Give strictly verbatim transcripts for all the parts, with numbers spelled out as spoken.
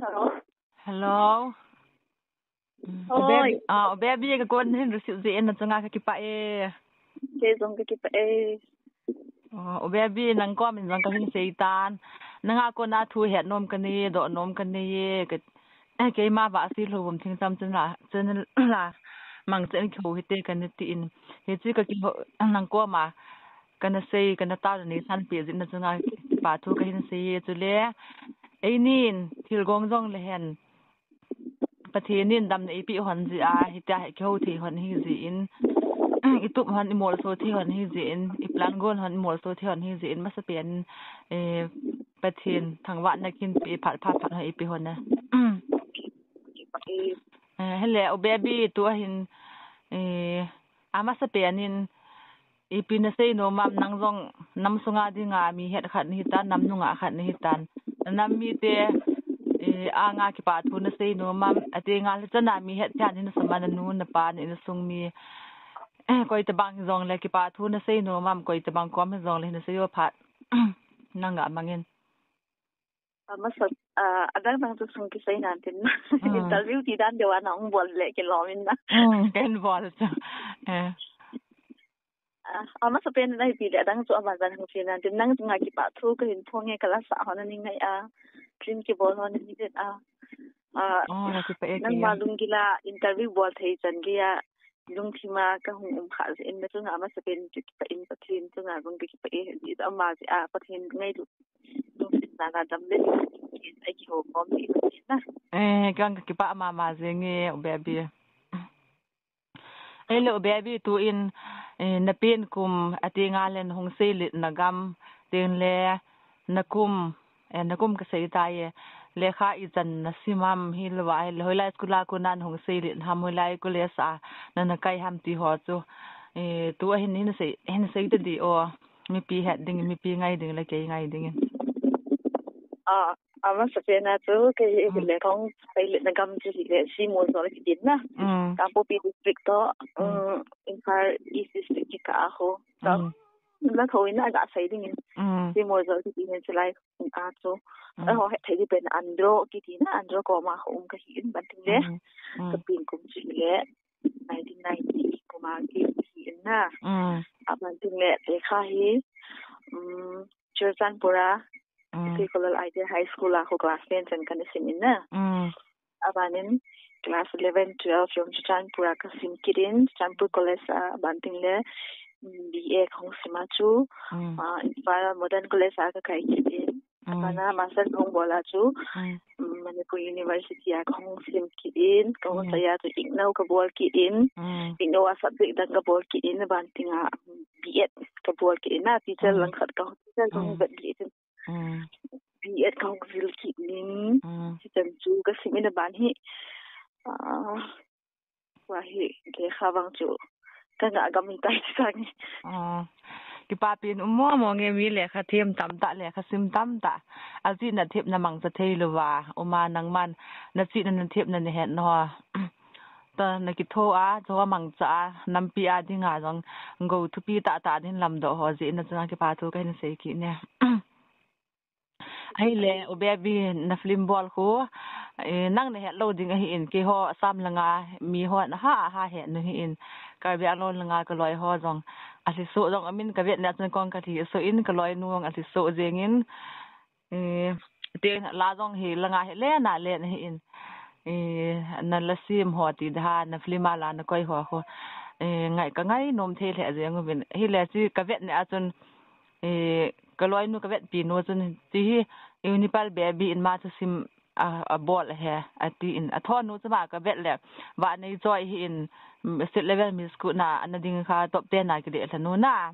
Hello. Hello. Mm, Hoi. Obebi, ah, Obebi ka kon hin receive jeh in na chunga ka kipah e. Kei jong ka kipah e. Oh, Obebi nang kom in jong ka hin sei tan. Nanga kona thu het nom ka nei, doh nom ka nei e. Ka, eh, keima Vahsi Lhouvum Thingcham channel la, channel la mang chen kihou hite ka na tin. Hiche ka kihou nang koma ka na sei, ka na tao na nei san pe jeh in na chunga kipah thu ka hin sei e chule. Einin thilgong jong le hen. Pathen in damna eipeh hon jeh a, hitia hi kihou thei hon hi jeh in, i tup hon i molso thei hon hi jeh in, i plan gon hon i molso thei hon hi jeh in, masapen, eh, Pathen thangvahna kin pe phat phat phat hon eipeh hon e. Eh, hele, Obebi tu ahin, eh, amasapen in, Ipi na sei nom am, nang jong nam sunga dinga mi het khat na hitan, nam nunga khat na hitan. Nam mite, eh, anga kipah thu na sei nom am, ati nga le chana mi het chan hin suma na nu, na pa, na insung mi. Eh, koi tabang hi jong le kipah thu na sei nom am, koi tabang kom hi jong le hin sei o phat. Nang ga mangin. Amasa, ah, adang dang chu sung kisei nan tin na. Mm. Interview ti dan deuh a nahung bol le kilom in na. Mm, ken bol chu. Eh. Ah, amasapen in ipi le adang chu aban ban hung sei nan tin nang chunga kipah thu ka hin phong e ka la sa hon a ni ngai a. Film kibol hon a ni det a. Ah, oh, na kipah e nang ke ma ya. Lunggil a interview bol thei chan gei a. Lungthim a ka hung um kha jeh in na chunga amasapen chu kipah in Pathen chunga jong ka kipah e, jeh ama jeh a Pathen ngailut lungset na na dam le a kihou khom thei Pathen na. Eh, kei jong ka kipah mama jeng e, Obebi. Ahile Obebi tu in, eh, na pen kum ati nga le na hung seilet na gam, tin le na kum, eh, na kum ka sei tai e. Lekha ichan na sim am, hilou a, hile hoilai school a kona na hung seilet ham, hoilai college a na na kai ham ti ho chu. Eh, tu ahin, hin sei, hin sei ta di o. Mipi het ding, mipi ngai ding le kei ngai ding in. Ah, amasapen a chu kei hi, mm, le kong seilet na gam chu hile Shimoljol kiti na. Mm. Kangpokpi district to, mm, um, Imphal East district kikah a ho. Ka, mm, la tho in a ga sei ding in. Mm. Shimoljol kiti hin chulai a chu. Mm. Eiho het thei di pen Andro kiti na, Andro koma hung um ka hi in banting le. Mm. Mm. Ka pen kum chu hile nineteen ninety kum a kei hi in na. Mm. Abanting le lekha hi, um, Churachandpur a, mm, Sri Kolol Ideal High School a ho class ten chan ka na sim in na. Mm. Abanin class eleven, twelve jong Churachandpur a ka sim kit in, Churachandpur College a, abanting le, mm, B A ka hung sim a chu, mm, ah, Imphal Modern College a ka kai kit in. Mm. Abana master ka hung bol a chu, mm, mm, Manipur University a ka hung sim kit in, ka hung, mm, sai a chu IGNOU ka bol kit in, mm, IGNOU a subject dang ka bol kit in, abanting a, mm, B Ed ka bol kit in na, teacher, mm, lang khat ka, teacher ka hung, mm, vet kit in. Mm. B Ed ka hung jil kit in, mm, hichan chu ka sim in aban hi, ah, Wa hi, lekha vang chu ka ngah gam in tai ti sang. Oh. Kipapi in um mo mo nge, mi lekha them tamtah, lekha sim tamtah. Ajeh na thepna mangcha thei louva, uma nangman, na chihna na thepna na hetna ho. Ta na kitho a, chu mangcha a, nampi a dinga jong, go thupi tahtah din lamdoh ho, jeh na chunga kipa thu kahin sei kit e. Ahile, U Baby, na film bol khu, eh, nang na het lou ding ahin, keiho Assam langa mi hon aha, aha het nu ahin, Karbi Anglong langa ka loi ho jong, alhisoh jong amin ka vet na chun kong ka lhisoh in, ka loinu jong alhisoh jeng in, eh, te la jong hi langa hi len a len ahin, eh, na la sim ho ti da, na film a la na koi ho khu, eh, ngai ka ngainom thei lheh jeng uvin, ahile chu ka vet na chun, eh, ka loinu ka vetpi nu chun, ti hi, Unipal Baby in ama thusim a, abol ahi, ati in. Athonu chu ama ka vet le, Vahneichoi hi in, mm, state level Miss Kuhna, ana ding kha top ten a kile lhanu na.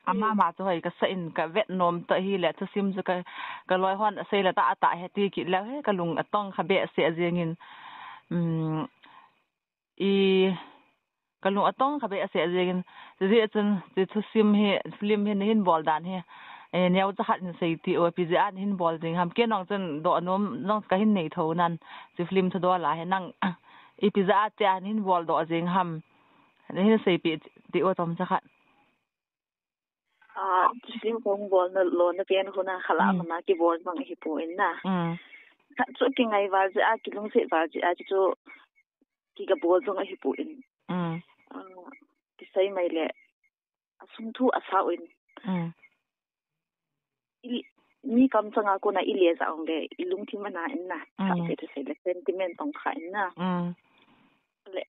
Ama, mm, ama chu hoi kasa in ka vet nom ta hile, thusim chu ka, ka loi hon asei le tahtah ahi ti kit le, he, ka lung atong kha behseh jeng in. Mm, I, ka lung atong kha behseh jeng in, chujeh chun, chu thusim hi, film hi na hin bol dan hi, eh, neocha khat in sei ti o, ipi jeh a na hin bol jeng ham, kei nong chun doh nom, nong ka hin nei tho nan, chu film thudol a hi nang, ipi jeh a tia na hin bol doh jeng ham, na hin seipeh ti o chomcha khat. Ah, film kong bol na lona pen khu na khala, mm, mana kibol mang hi poi na. Mm. Khat chu kingai val jeh a, kilungset val jeh a, chu chu kigabol jong ahipoi. Mm. Ah, kisei mai le, asung thu asao in. Mm. I, mi kamchang a kona i le jong le, i lungthim ana in na. Mm. Khat te te sei le, sentiment tong kha in na. Mm. Le,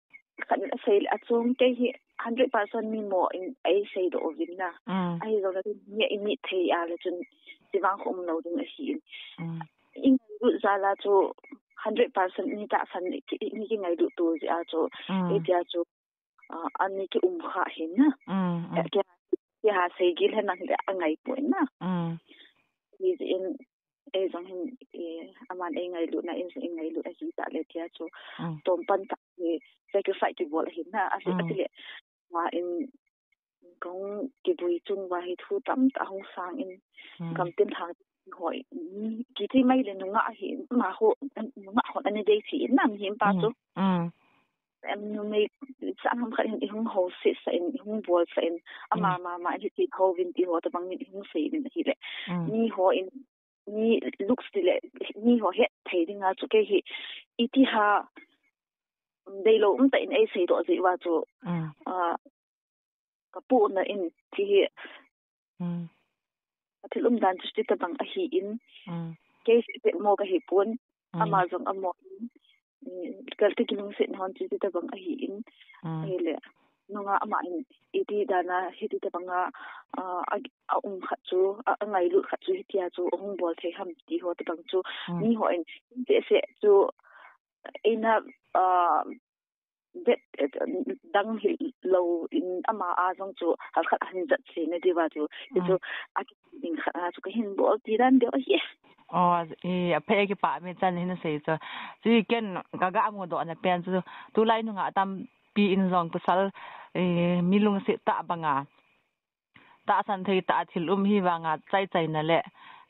khat in asei le, achung kei hi hundred percent mi mo in eisei doh uvin na. Mm. Ahi jong le, mi a i mit thei a le chun, chivang khu um lou ding ahi in. Mm. I ngailut jal a chu hundred percent mi tahsan ki, mi kingailut tu jeh a chu, Mm. hitia chu, ah, ani ki um kha hin na. Mm. Mm. Eh, ki, ki ha sei gil hen nang le angai poi na. Mm. Hijeh in, ei jong hin, eh, aman eingailut na in, eingailut ahi ta le tia chu. Mm. Tom pan ta, eh, sacrifice kibol ahi na. Ati, Mm. ati le, ma in, kong kibui chung va hi thu tamtah hung sang in, Mm. gam tin thang hoi. Mm, kiti mai le nungah hi, ma ho, nungah ho ani dei chi in na, mihem pa chu. Mm. Em, numei, sa ham khat hin i hung ho se sa in, i hung bol sa in, ama, Mm. ma, ma, hi ti ho vin ti ho tabang in i hung sei vin ahi le. Mm. Mi ho in, mi looks ti le, mi ho het thei ding a chu kei hi, iti ha, dei lou um ta in eisei doh jeh uva chu, Mm. ah, ka pu na in ti hi, Mm. a thil um dan chu ti tabang ahi in, Mm. kei se mo ka hi pon, Mm. ama jong amo in, mm, kal ti kilungset na hon chu ti tabang ahi in, Mm. ahi le, nungah ama in, iti dan a, hiti tabang a, ah, a, a um khat chu, a, angailut khat chu, hitia chu, ahung bol thei ham ti ho tabang chu, Mm. mi ho in, ti se chu, eina, ah, vet, eh, dang hi lou in ama a jong chu hal khat ahin jat se na diu va chu. Ti chu, Mm. a ki ding khat a chu ka hin bol ti dan deu ahi. Oh, i, a phe kipa mi chan hin sei chu. Chu ken ka ga mu doh na pen chu. Tulai nungah tampi in jong pasal, eh, mi lungset tah banga, tahsan thei tah a thil um hi vanga chai chai na le,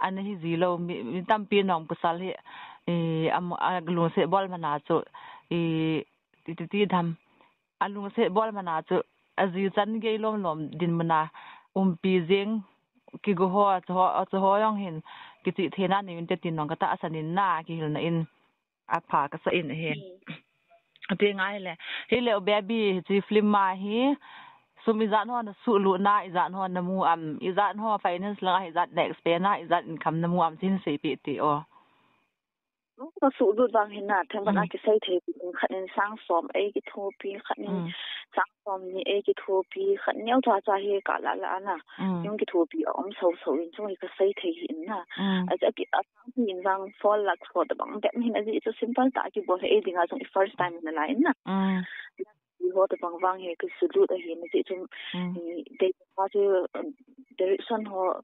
ana hi ji lou mi, mi tampi nong pasal hi, eh, am, a lungset bol mana chu, eh, ti, ti, ti dam. A lungset bol mana chu, a ji chan gei lom lom din mana, umpi jeng, kigo ho, chu ho, chu ho jong hin, kichih thei na nei un te tin nong ka tahsan in na, kihil na in, a pha ka sa in ahi. Mm. Ati ngai le, hi le u baby, hi chi film ma hi, sum ijat ho na suhlut na, ijat ho na mu am, ijat ho finance lang a, ijat na expend na, ijat income na mu am, chin sei pi ti o. Ka suhlut vang hin na, themkhat a Mm. kisei thei, khat in sang som ei kithopi, khat in Mm. sang som ni ei kithopi, khat neo cha cha hi ka la la na. Mm. Yung kithopi a um so so in chung hi ka sei thei hi in na. Mm. A, a, a, a, sang hi in vang four lakhs ho tabang, that mean a ji chu simple tah kibol hi ei dinga chung i first time in a lai in na. Mm. Ti ho tabang vang hi ka suhlut ahi na ji chung, Mm. i, dei pa chu, um, direction ho,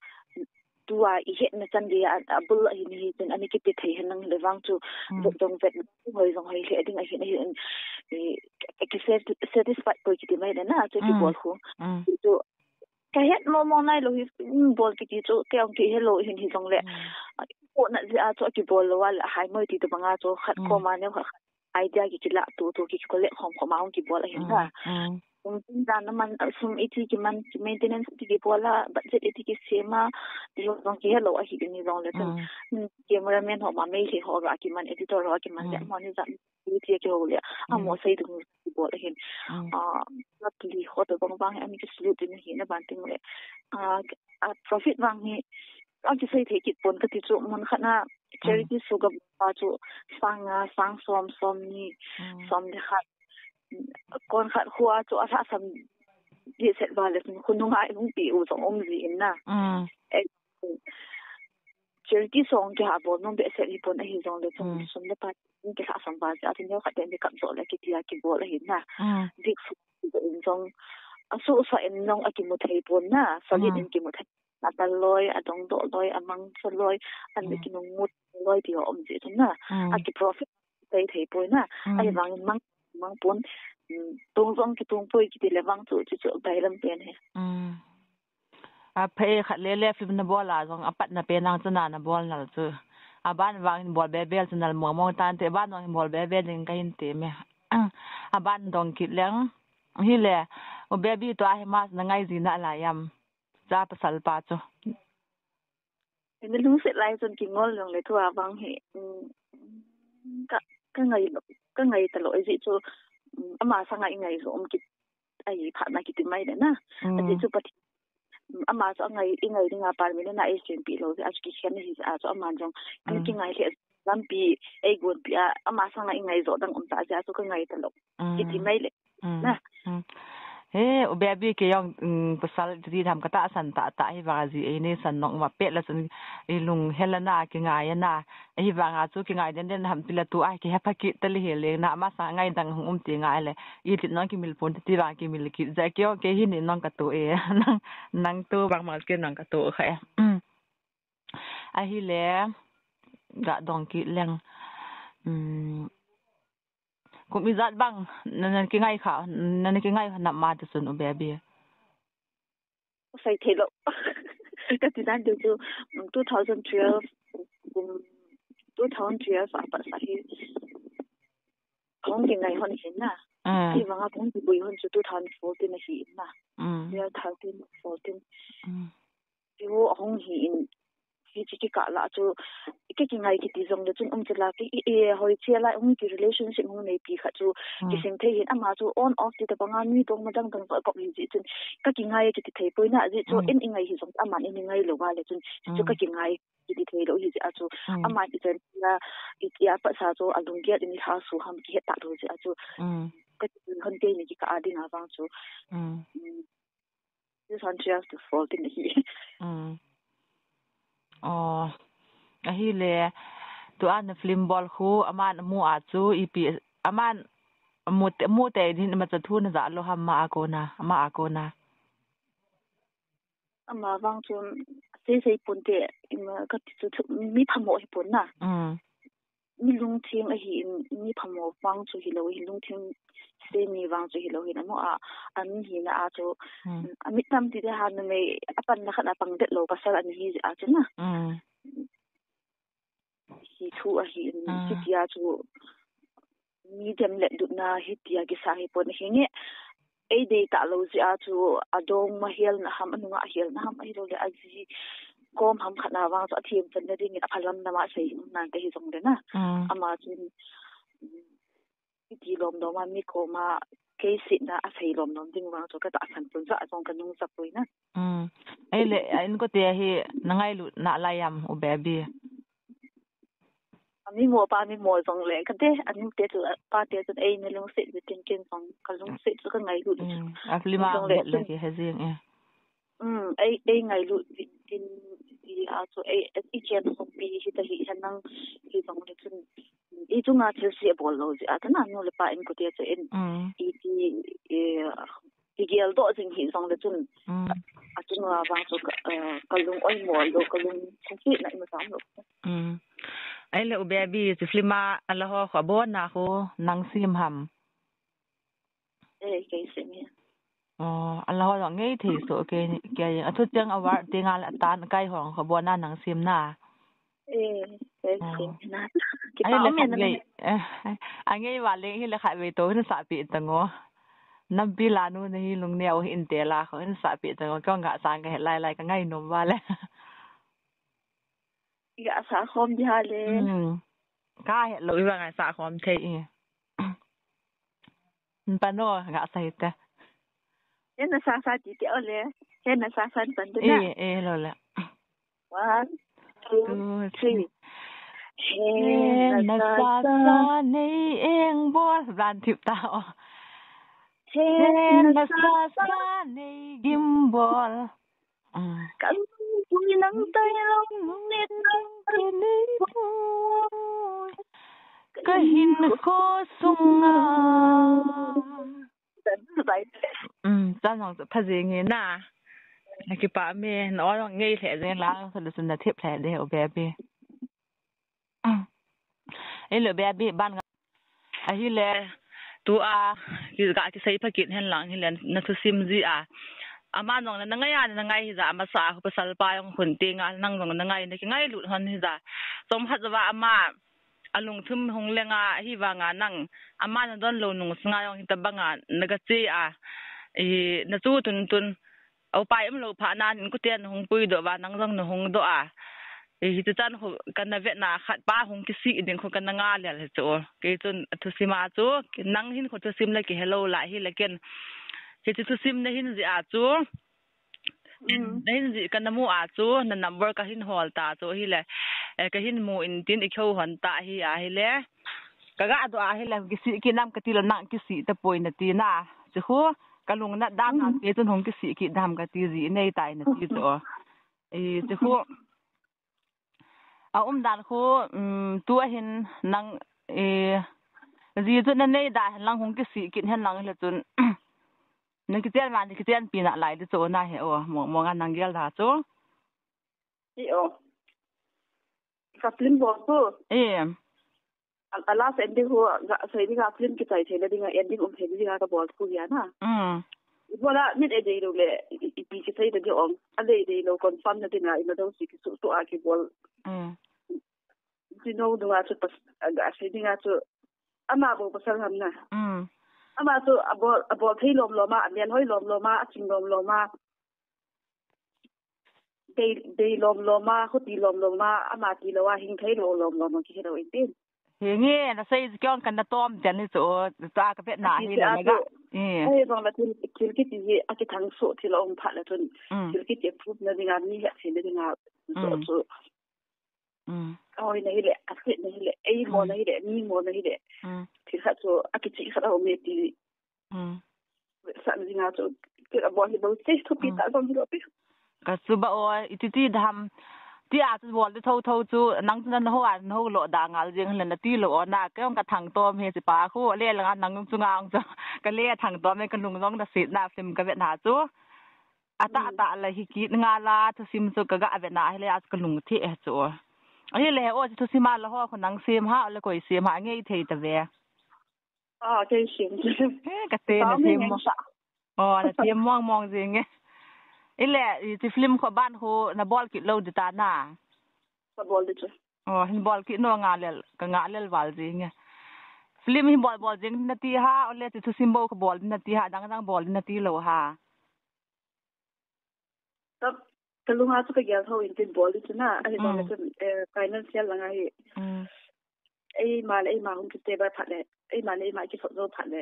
tua i hetna chan dia, a, a bul ahi ni hi chun, ani kipe thei hen nang le vang chu, Mm. vet dong vet, hoi jong hoi le ding ahi na hi, um, i, ki sat-, satisfied poi kiti mai le na, chu Mm. kibol khu. Mm. Chu, ka het mo mo nai lou hi, um, bol kiti chu, kei ong kei helou hin hi jong le. Mm. A, ko na jeh a chu kibol lou a le, hai moi ti tabang a chu, khat Mm. ko ma neo khat, idea ki kila tu tu ki collect khom khom a ong kibol ahi na. Mm. Kum tin dan na man, a, sum iti kiman, ki maintenance iti kibol a, budget iti kisem a, ti jong kihelou ahi ni jong le chun. Mm. Hmm, cameraman ho ma mei he ho ra kiman, editor ho kiman, Mm. le mo ni jat iti kihou le. A mo Mm. sei tu kibol ahin. Mm. A, luckily ho tabang vang hi, ani ki suhlut in hi na ban ting le. A, a profit vang hi, a kisei thei kit pon kati chu mun khat na charity show ka bol a chu sang nga, sang som, som ni, Mm. som le khat. Kon khat khua chu a lhasam behseh val le, khonung a i hung pi u jong um ji in na. Mm. Eh, charity show kiha bol nom behseh hi pon ahi jong le chun Mm. sum le pai in kilhasam val jeh a chu neo khat te ni kap jo le kiti a kibol ahi na. Mm. Dik su in jong, a su sa in jong a kimu thei pon na, solid Mm. in kimu thei. A dal loi, a dong doh loi, a mang sa loi, an Mm. kinung mut loi ti ho um ji chun na. Mm. A ki profit thei thei poi na. Mm. Ahi vang in mang, mang pon, mm, tung jong kitung poi kiti le vang chu, chu, chu, bai lam pen hi. Mm. A phe khat le le film na bol a jong a patna pen ang chu na na bol nal chu. A ban vang in bol be bel chu nal mong mong tan te, ban vang in bol be bel ding ka hin ti me. A ban dong kit leng. Hi le, u baby tua hi mas na ngai ji na la yam. Cha pasal pa chu. Ina lungset lai chun kingol jong le tua vang hi. Mm. ka ngai lo, ka ngai ta lo, ajeh chu, um, ama sanga i ngai zo um kit, ai phat na kiti mai le na. Mm. Ajeh chu Pathen, um, ama chu a ngai, i ngai dinga permanent a ei sempeh lo, ajeh chu kikhen hi, ajeh chu aman jong, an Mm. kingai le lampi, ei gonpi a, ama sanga i ngai zo dang um ta, ajeh chu ka ngai ta lo. Mm. Kiti mai le. Mm. Na. Mm. He, u baby kei jong, mm, pasal ti tham ka tahsan tah tah hi vang a ji ei nei san nong ma pet la chun i lung hel a na, kingai a na. Hi vang a chu kingai den den ham ti la tu a ki hepha kit ta li hi le na, ama sanga ngai dang hung um ti ngai le. I ti nong kimil pon ti vang kimil kit ja kei jong kei hi ni nong ka tu e. Nang, nang tu vang ma kei nong ka tu kha e. Mm. Ahile, ga dong kit leng. Mm. Kum ijat bang, na, na kingai kha, na, na kingai kha na ma ti sun u baby. Sai thei lo. Ka ti dan chu, um, two thousand twelve, um, two thousand twelve a pat sa hi. Hung kingai hon hin na. Mm. Hi vang a hung kiboi hon chu two thousand fourteen a hi in na. Mm. Year thirteen, fourteen. Mm. Ti ho a hung hi in, hi chu kikah la chu, ka kingai kiti jong le chun um chu la, ki, i, i, hoi che la, hung ki relationship hung nei pi kha chu, Mm. kisem thei hin ama chu on off ti ta banga mi dong ma dang dang va kop hi ji chun, ka kingai kiti thei poi na, ajeh chu Mm. in i ngai hi jong, aman in i ngai lo va le chun, chu Mm. ka kingai kiti thei lo hi ji a chu, Mm. ama ti chen la, i, i a pa sa chu, a lunggel in i ha su ham ki het ta lo ji a chu, Mm. ka ti hon te ni kikah a ding a vang chu. Mm. Mm. This one she has to fold in here. Mm. Oh. Ahile, tu a na film bol khu, aman mu a chu, ipi, aman mu te, mu te din ma cha thu na ja lo ham ma a kona, ma a kona. Ama vang chu, sei sei pon te, ima ka ti chu, chu, mi phamo hi pon na. Mm. Mi lungthim ahi in, mi phamo vang chu hi lo, hi lungthim se mi vang chu hi lo, hi na mo a, a mi hi na a chu, Hmm. a mi tam ti te ha numei, a pan na khat a pang det lo, pasal a mi hi a chu na. Hmm. Hi thu ahi in, Hmm. hi ti a chu, mi dem let dut na, hi ti a kisa hi pon hi nge, ei dei ta lo ji a chu, a dong ma hial na ham, a nunga hial na ham, ahi lo le a ji kom ham khat na vang chu a thiam chan na ding in a phalam na ma sei um nan ka hi jong le na. Mm. Ama chun, mm, i ti lom lom a mi koma kei sit na a sei lom lom ding vang chu ka ta khan chun ja jong ka nung sa pui na. Mm. Ei le, a in ko te hi na ngailut na lai am u baby. A mi mo pa mi mo jong le ka te, a nu te chu pa te chun ei na lungset ve tin ken jong ka lungset chu ka ngailut. Mm, a film a jong le het le chun ki he jing e. Mm, ei, ei ngailut ve tin ti a chu ei, i chen khom pi hi ta hi, ha nang hi jong le chun. I chunga thil si a bol lo ji a ta na nu le pa in ko te chu in. Mm. I ti, e, i gel doh jing hi jong le chun. Mm. A chunga vang chu ka, eh, ka lung oi mo lo, ka lung si na i ma sam lo. Mm. Ei le u baby chu film a a la ho kho bon na kho nang sim ham. Eh, kei sim hi. Oh, a la ho jong ngei thei so kei, kei a thu chang a var ti nga la tan kai hong kho bon na nang sim na. Eh, kei Oh. sim na. Ki Ei pa le um khat na ngei, eh, a ngei va le hi le khat ve to hin sa pi ta ngo. Nampi la nu na hi lung neo hin te la kho hin sa pi ta ngo. Kong ga sang ka he lai lai ka ngai nom va le. I ga sa khom di ha le. Hmm. Ka het lo i va ngai sa khom thei i. N pa no ga sa hi te. He na sa sa ti te o le. He na sa sa n pan de na. Eh, eh, lo le. One, two, Two, three. He na sa sa nei eng bol. Ran thip ta o. He na sa sa nei gim bol. Mm. Kan pui nang tai long nit nang ke ni pui. Ka hin kho sunga. Mm, chan hong pha jing e na. Na kipa me, na ol ngei le jing la, so le sun na thip le de o baby. Ei le baby ban nga. Ahile, tu a, ki, ka kisei pha kit hen lang hile, na thusim ji a. Ama jong le na ngai a, na ngai hi ja, ama sa, pasal pa jong hun ti nga, nang jong na ngai, na kingai lut hon hi ja. Som hat ja va ama, a lungthim hung le nga, hi va nga nang, ama na don lo nung snga jong hi ta ba nga, na ga che a. I, na chu tun tun, Au pai um lo pha nan in kuten hung pui do va nang jong na hung do a. Hichu chan khu kana vetna khat pa hung kisih ding khu kana ngah lel hichu. Kei chun thusim a chu, nang hin khu thusim le kihelou lai hile ken. Hichu thusim nahin jih a chu. Nahin jih kana mu a chu, na number kahin hol ta chu hile. Eh, kahin mu in tin i kho hon ta hi ahile. Kaga doh ahile, kisih kit nam kati le nang kisih tapoi nati na. Chu khu, kalung nat dan a kei chun hung kisih kit dam kati ji nei tai nati chu. Eh, chu khu. A umdan khu, um, tua hin nang, eh, ji chu nanei da hen lang hung kisih kit hen lang le chun. Na kichen ma, na kichen pi na lai di chu na he o, mo, mo nga nang gel da chu. I o. Ka film bol chu. Eh. A, a last ending ho, ga, sei dinga film kichai theina dinga, ending um theina dinga kabol thu hi ana. Mm. Ibola, min edei lou le, i, i, ipi kisei ta ding um. Adei dei lou confirm na dinga, ima dou si kisu, su a kibol. Mm. Ti nou dunga chu pas, a, ga sei dinga chu, ama bou pasal ham na. Mm. Ama chu, abol, abol thei lom lom a, amel hoi lom lom a, aching lom lom a. Dei, dei lom lom a, khuti lom lom a, ama tilou a, hing thei lou lom lom a, kihe lou in tin. Henge, nasei kei jong kana tom chen ni chu, ta ka vetna hi le na ga. Eh. Hei, bang la thil, thil kiti hi, akithang so thil a um phat le chun. Mm. Thil kiti proof na dinga, mi hetthei na dinga, so chu. Mm. Oi na hile, aset na hile, ei mo na hile, mi mo na hile. Mm. Thil khat chu, akichi khat a um e ti. Mm. Sa dinga chu, kei abol hi bou, sei thupi ta jong hi lou pi. Ka chu ba o, iti ti dam. Ti a chu bol di tho tho chu, nang chu na ho a, na ho lo da ngal jeng le nati lou o na, kei jong kathang tom hi chi pa khu, le langa nang chu nga jong chu. Kale thang tom e kalung jong da sit na film kavetna chu. Ata ata la hi kit nga la, thusim chu kaga vetna hile a chu kalung thi e chu. Ahile o, thusim a la ho khu nang sem ha, le koi sem ha, ngei thei ta ve. Ah, kei sem. Eh, kate na sem mo. Oh, na sem mong mong jing e. Ile, i ti film khu ban khu na bol kit lou di ta na. Ka bol di chu. Oh, hin bol kit no nga lel, ka nga lel val jing e. Film hin bol bol jing na ti ha, ole ti thusim bou ka bol na ti ha, dang dang bol na ti lou ha. Ka, kalunga chu kagel tho in tin bol di chu na, ahi bang le chun, eh, financial langa hi. Mm. Eima le eima hung kistable phat le, eima le eima kisot jou phat le,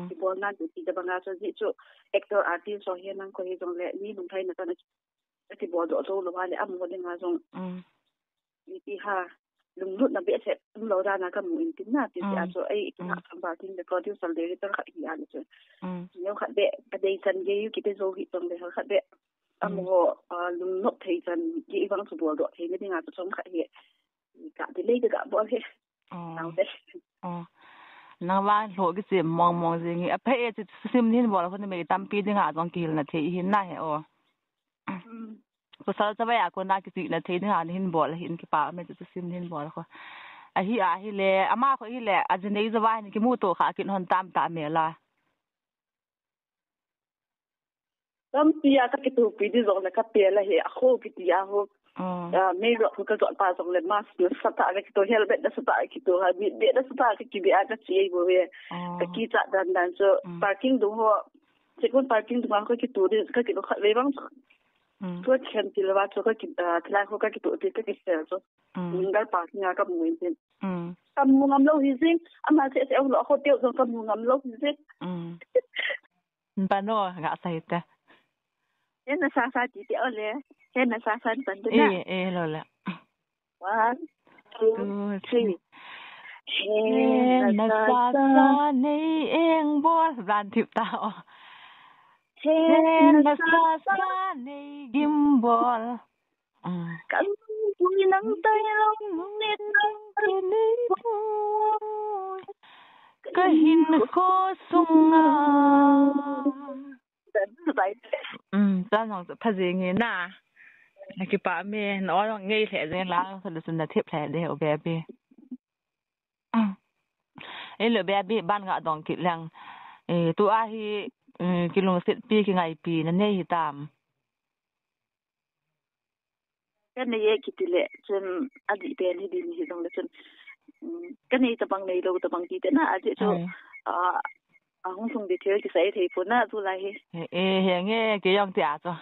kibol nan ti ti da banga chu ji chu actor artist ho hi nang ko hi jong le, ni nung thai na ta na, kibol doh jou lou va le, amaho dinga jong. Mm. Iti ha, lunglutna behseh umlou dan a kamu in tin na, ti ti a chu ei, iti na, samba tin le producer director khat hi a le chu. Mm. Neo khat beh, adei chan gei u kiti jou hi chong le khat beh. Mm. Amaho, ah, lungnop thei chan gei vang chu bol doh theina dinga chu chom khat hi. Ka delay ka bol hi. Oh. Nau te. Oh. Nang vang lou kichi mong mong jing e. Aphe e chu sim nin bol khu na mi tampi dinga jong kihil na thei hin na he o. Mm. Pasal chavai a kona kichihna thei dinga nahin bol ahin kipa me chu sim nahin bol khu. Ahi ahile, ama khu hile, ajinei jawai ni kimuto kha kin hon tam ta me la. Tampi a ka kitupi di jong le ka pe la he, a kho kiti a ho. Oh. Ah, mei ro khu ka jot pa jong le mask nasatah ka kito, helmet nasatah ka kito, ha, mi be nasatah ka kibe a ka chi ei bo he. Oh. Ka kicha dan dan chu, mm, parking dung ho, Chekun parking dunga ka kitu di, ka kitu khat vei vang. Mm. Tua khen til va chu ka ki, ah, thilai ho ka kitu di ka kisel chu. Mm. Window parking a ka mu in tin. Mm. Ka mu ngam lou hi jing, ama che che ho lo ho teu jong ka mu ngam lou hi jing. Mm. Ba no, ga sai ta. Hena sa sa ti ti ole. Hena sa sa tan te na. Eh, eh, lo la. One, two, three. Hena sa sa nei eng bol, ran thip ta o. Hena sa sa nei gim bol. Ah. Kan pui nang tai long nit nang ke nei pui. Ka hin kho sunga. Bai. Um, ta nang pha jing e na. Na kipa me, na o ngei lheh jing lang, sa lu sun na thip lheh de o baby. Ei lo baby, ban nga dong kit leng. Eh, tua hi, eh, kilungset pi kingaipi na nei hi tam. Ka nei e kiti le, chun adih pen hi din hi dong le chun. Mm, ka nei tabang nei lo tabang ti te na, adih chu, ah, a hung sung di thil kisai thei pon na tu lai hi. Eh, eh, henge, kei jong ti a chu.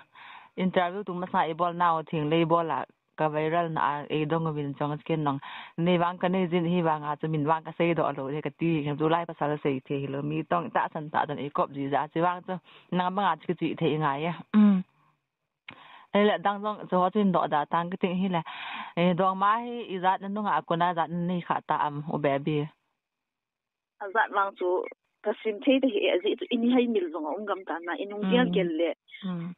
Interview tu masa i bol nau thing le i bol a. ka viral na a eidong uvin chong ken nong. Nei vang kanei jin hi vang a chu min vang kasei doh lou le kati hi, tulai pasal sei thei hilou, mi tong tahsan tah dan eikop ji ja chi vang chu nang banga chu kichi thei ngai e. Um. Ahile dang jong chu ho chu hin doh da tang kati hile. Eh, dongma hi ijat na nunga a kona jat na nei kha ta am u baby? Ajat vang chu kasim thei ta hi, ajeh chu ini hai mil jong a um gam ta na, inung gel gel le. Hmm.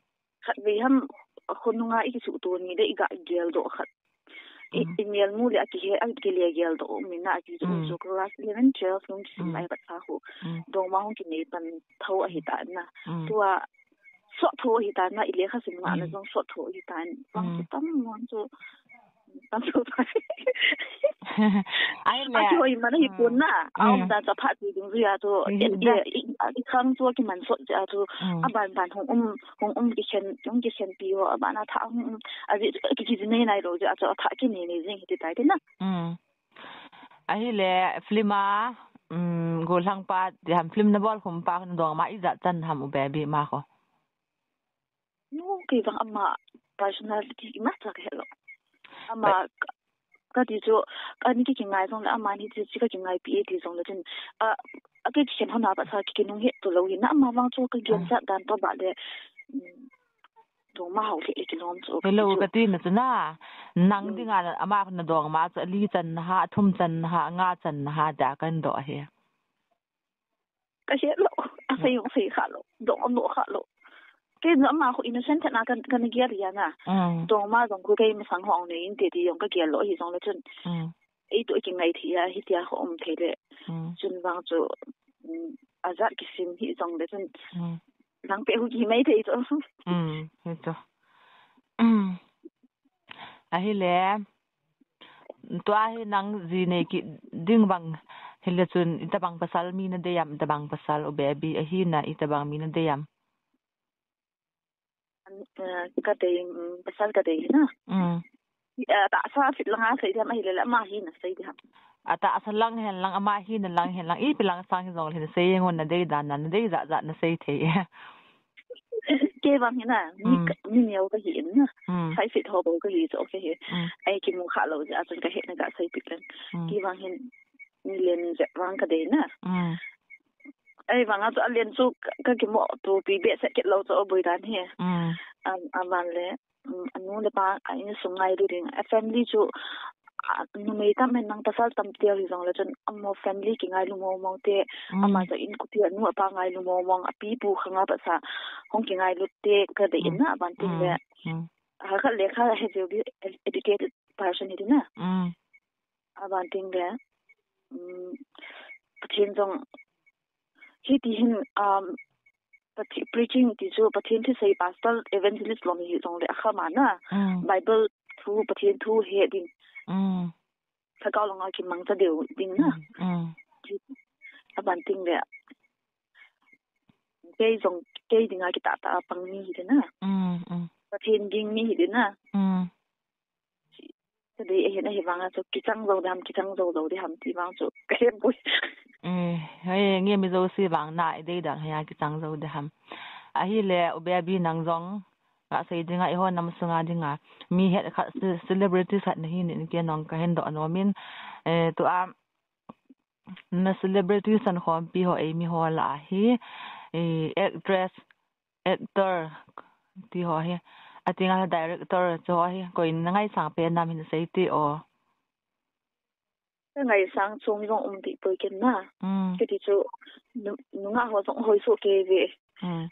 Khatvei ham, khonunga ikisuhto ni le iga gel doh khat. I, hmm, imel mu le akihe, akile gel doh um in na, ati chu, hmm, chu class eleven, twelve nung kisim, hmm, lai pat sa khu. Hmm. Dongma hung kinei pan tho ahi ta na. Hmm. Tua sot tho ahi ta na, ile kha sim na, hmm, na jong sot tho ahi ta na. Vang chu, hmm, tam vang chu. Tam chu. Ahile. Achu hoi mana hi, hmm, pon na. Hmm. Aum ta cha phat ti ding jia chu. Hmm. Tia, i, i, i khang chu kiman sot jia chu. Hmm. Aban ban hung um, hung um kikhen, hung kikhen pi ho, aban a tha hung um. Ajeh chu ki, ki nei nai lou jia chu, atha kinei nei jing hiti tai te na. Hmm. Ahile film a, um, gollhang pa, ti ham film na bol khum pa, na dongma ijat chan ham u baby ma kho? Nu, kei vang ama personality imacha kahe lou. Ama, ka, kati chu, ani ki kingai jong le ama ni chu, chu ka kingai pi e ti jong le chun. A, a kei kikhen hon a pat sa ki kinung het to lou hi na, ama vang chu ka gen, ah, jat dan to ba le. Um, dongma hao le kilom chu. Hello, kati chu, kati na chu na. Nang, mm, dinga ama na dongma chu ali chan na ha, thum chan na ha, nga chan na ha, da kan doh hi. Kahe lou, asei, mm, jong sei kha lou, dong jong doh kha lou. Kei jong ama khu innocent tah na kan, kan gel a na. Mm. Dongma jong khu kei masang ho nei inte ti jong ka gel lou hi jong le chun. Mm. Ei tu kingai thei a, hitia khu um thei le. Mm. Chun vang chu, mm, ajat kisim hi jong le chun. Mm. Nang pe hu ki mai thei chu. Mm, hi chu. Mm. Ahile, tua hi nang ji nei kit ding vang, hile chun itobang pasal mi na dei am, itobang pasal u baby, ahi na itobang mi na dei am? An, eh, ka dei, mm, pasal ka dei na. Mm. Eh, tahsa fit langa sei diham, ahile le ama hi na sei diham? A tahsa lang hen lang, ama hi na lang hen lang, ipi lang sang hi jong le hin sei ngon na dei dan na, na dei jat jat na sei thei. Kei vang hi na, mi, mm, ka, mi neo ka hi in na. Mm. Five feet ho bou ka hi chu, okay hi. Mm. Ai kimu kha lou jeh a chun ka het na ka sei pik leng. Mm. Kei vang hin, mi len jep vang ka dei na. Mm. Ahivang a chu alen chu ka, ka kimoh tu pi behseh kit lou chu aboi dan hi. Mm. Am, aman le, um, anu le pa a insung ngailu ding. A family chu, a, numei tam hen lang pasal tam tia hi jong le chun amaho family kingailu mong mong te, mm, ama jong in khuti anu apa ngailu mong mong, api pu khang a pat sa hung kingailu te ka dei in, mm, na, aban tin le. Mm. Mm. Ha khat le khat he jeu di ed-, educated person hi di na. Mm. Aban tin le, um, Pathen jong, hiti hin, um, Pathe-, preaching ti chu Pathen thusei pastor evangelist lom hi jong le akham a na. Mm. Bible thu, Pathen thu he ding. Mm. Lhagao langa kimangcha deu ding na. Mm, mm. Aban tin le, kei jong, kei dinga kitah tah a pang mi hi di na. Mm, mm. Pathen ging mi hi di na. Mm. Ka dei ahin, ahivang a chu kichang jou diham, kichang jou jou diham ti vang chu ka he poi. Eh, hei, nge mi jouse vang na, i dei dan hei a kichang jou diham. Ahile, u baby nang jong, ka sei dinga, eiho nam sunga dinga, mi het khat, ce-, celebrity khat na hi nin kei nong ka hin doh nom in, eh, tua, na celebrity san khompi ho, eimi ho lah a hi, eh, actress, actor, ti ho hi, ating a director, chu ho hi, koi na ngaisang pen nam hin sei ti o. Ka ngaisang chu mi jong um ti poi ken na. Mm. Kei ti chu, nu-, nungah ho jong hoi soh kei ve. Mm.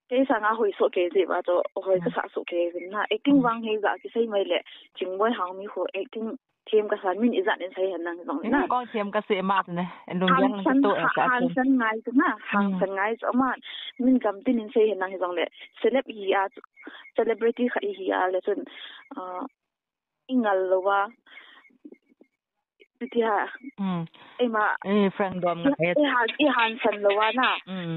Kei sanga hoi soh kei jeh uva chu, hoi, mm, ka sah soh kei ve na. Acting, mm, vang hi ja kisei mai le, Chingboi Haokip khu acting them kasa, min ijat in sei hen lang jong le na. Mm, kong them kasa ma chu ne, lung yang lang. Hangsan, to, eh, ha-, ka, hangsan ngai chu na, mm, hangsan ngai chu ama, min gam tin in sei hen lang jong le, celeb hi a chu, celebrity khat hi a le chun, ah, i ngal lou a, Tia. Mm. Eima. Eh, friend dom nga. I, i han, i hansan lou a na. Mm.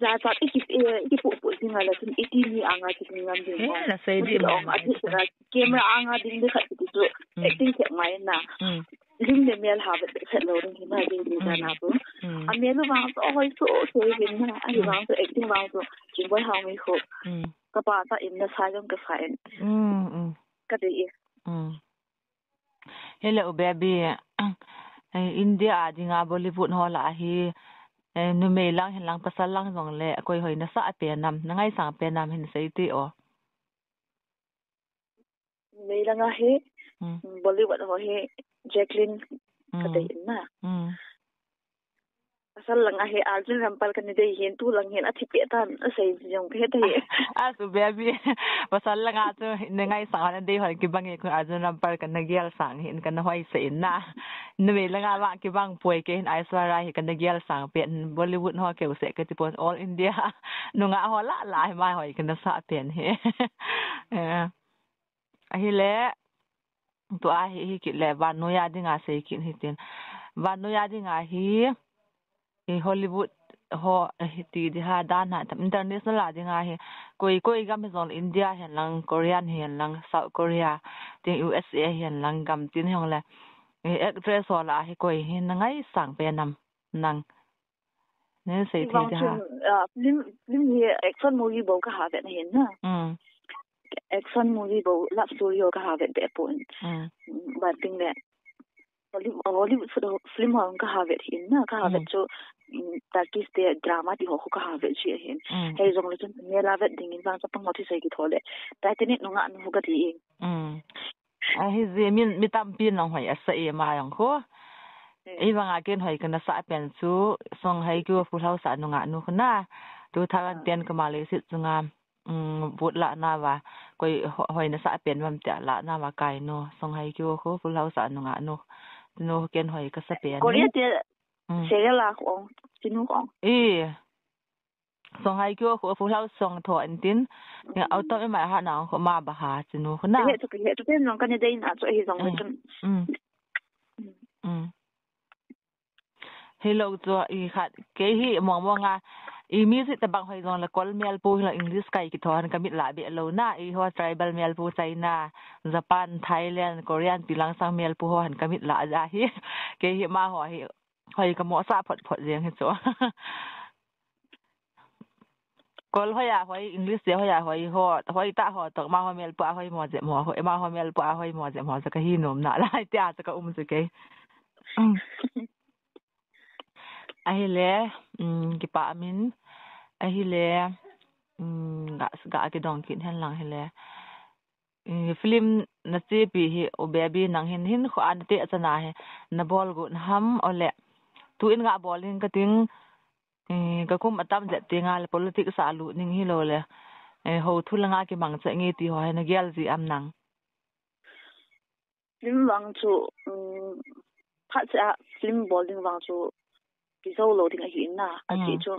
Jachat i ki, i, i ki pu pu ding a la chun i ti mi anga ti ding ngam ding. Eh, na sei di mo. Ati sa camera anga ding di khat ti chu. Mm. Acting thei mai na. Mm. Lim le mel ha vet set lou ding hi na ding di, mm, na pu. Mm. A mel vang so hoi so so ding na. Ai, mm, vang so acting vang so. Chingboi Haokip khu. Mm. Kapa ta in na sa jong kasa in. Mm, mm. Ka dei e. Mm. Hele u baby, eh, India a dinga Bollywood ho lah a hi, eh, numei lang hin lang pasal lang jong le koi hoi nasa pen nam, na ngaisang pen nam hin sei ti o. Numei lang a hi, mm, Bollywood ho hi Jacqueline ka dei in na. Mm. Pasal lang a hi Arjun Rampal ka ni dei hin, tu lang hin a thi pe tan a sei jong ka he ta hi. A su baby. Pasal lang a chu na ngaisang na dei hon kibang e, kun Arjun Rampal ka na gel sang hin ka na hoi sei in na. Numei lang a vang kibang poi, kei hin Aishwarya hi ka na gel sang pen, Bollywood ho keu se ka ti pon, all India nungah ho lah lah hi ma hoi ka nasa pen hi. Eh. Ahile, tua hi, hi kit le, vannoi a dinga sei kit hitin. Vannoi a dinga hi, i Hollywood ho, eh, ti di ha, dan ha, tam international a dinga hi. Koi, koi gam hi jong India hen lang, Korean hen lang, South Korea, tin U S A hen lang gam tin hong le. Eh, actress ho lah a hi koi hi na ngaisang pen nam nang. Nei sei thei vang di ha. Chun, ah, film, film hi action movie bou ka ha vet na hin na. Mm. Action movie bou, love story ho ka ha vet be pon. Mm. Mm, ban ting le. Hollywood, Hollywood film ho ka ha vet hin na, ka ha vet chu, mm, Turkish te drama ti ho ka ha vet ji hin. Mm. Hei jong le chun, ne la vet ding in vang chapang ho thi sei ki tho le. Titanic nungah nu ka ti in. Mm. Ahi ji, mi, mi tampi nang hoi asa e ma jong khu. Mm. Ei vang a ken hoi ka nasa pen chu, Song Hye Kyo Full House a nungah nu khu na. Two thousand ten ka Malaysia chunga, mm, vote lah na va. Koi ho-, hoi nasa pen vam tia lah na va kai nu. Song Hye Kyo khu Full House a nungah nu. Nu ken hoi ka sa pen. Korea te, mm, serial a khu ong, sinu ong. E. Song Hye Kyo khu Full House song tho an tin. Auto e mai ha na khu ma ba ha chinu khu na. He chu, he chu pen jong ka ni dei na chu hi jong le chun. Mm. Mm. Hello chu i khat kei hi mong mong a i music tabang hoi jong le Kol mel pu hi lo English kai ki tho han ka mit la be lo na i ho tribal mel pu China, Japan, Thailand, Korean ti lang sang mel pu ho han ka mit la ja hi. Kei hi ma ho hi Hoi ka mo sa phot phot jeng hi chu. Kol hoi a hoi, English te hoi a hoi ho, hoi ta ho tok ma ho mel pu a hoi mo je mo ho, ma ho mel pu a hoi mo je mo sa ka hi nom na lai te a sa ka um chu kei. Mm. Ahile, mm, kipa min, ahile, mm, ga, ga kidong kin hen lang hile. Eh, film na chepi hi, u baby nang hin, hin khu an te achana hi, na bol gu na ham o le. Tu in nga bol hin ka ting, eh, ka kum atam jet ti nga le politics a lu ning hi lo le. Eh, ho thu la nga ki mang che nge ti ho hi na gel ji am nang. Film vang chu, um, phat cha film bol ding vang chu, ki zo lo ding ahi na, a chi chu.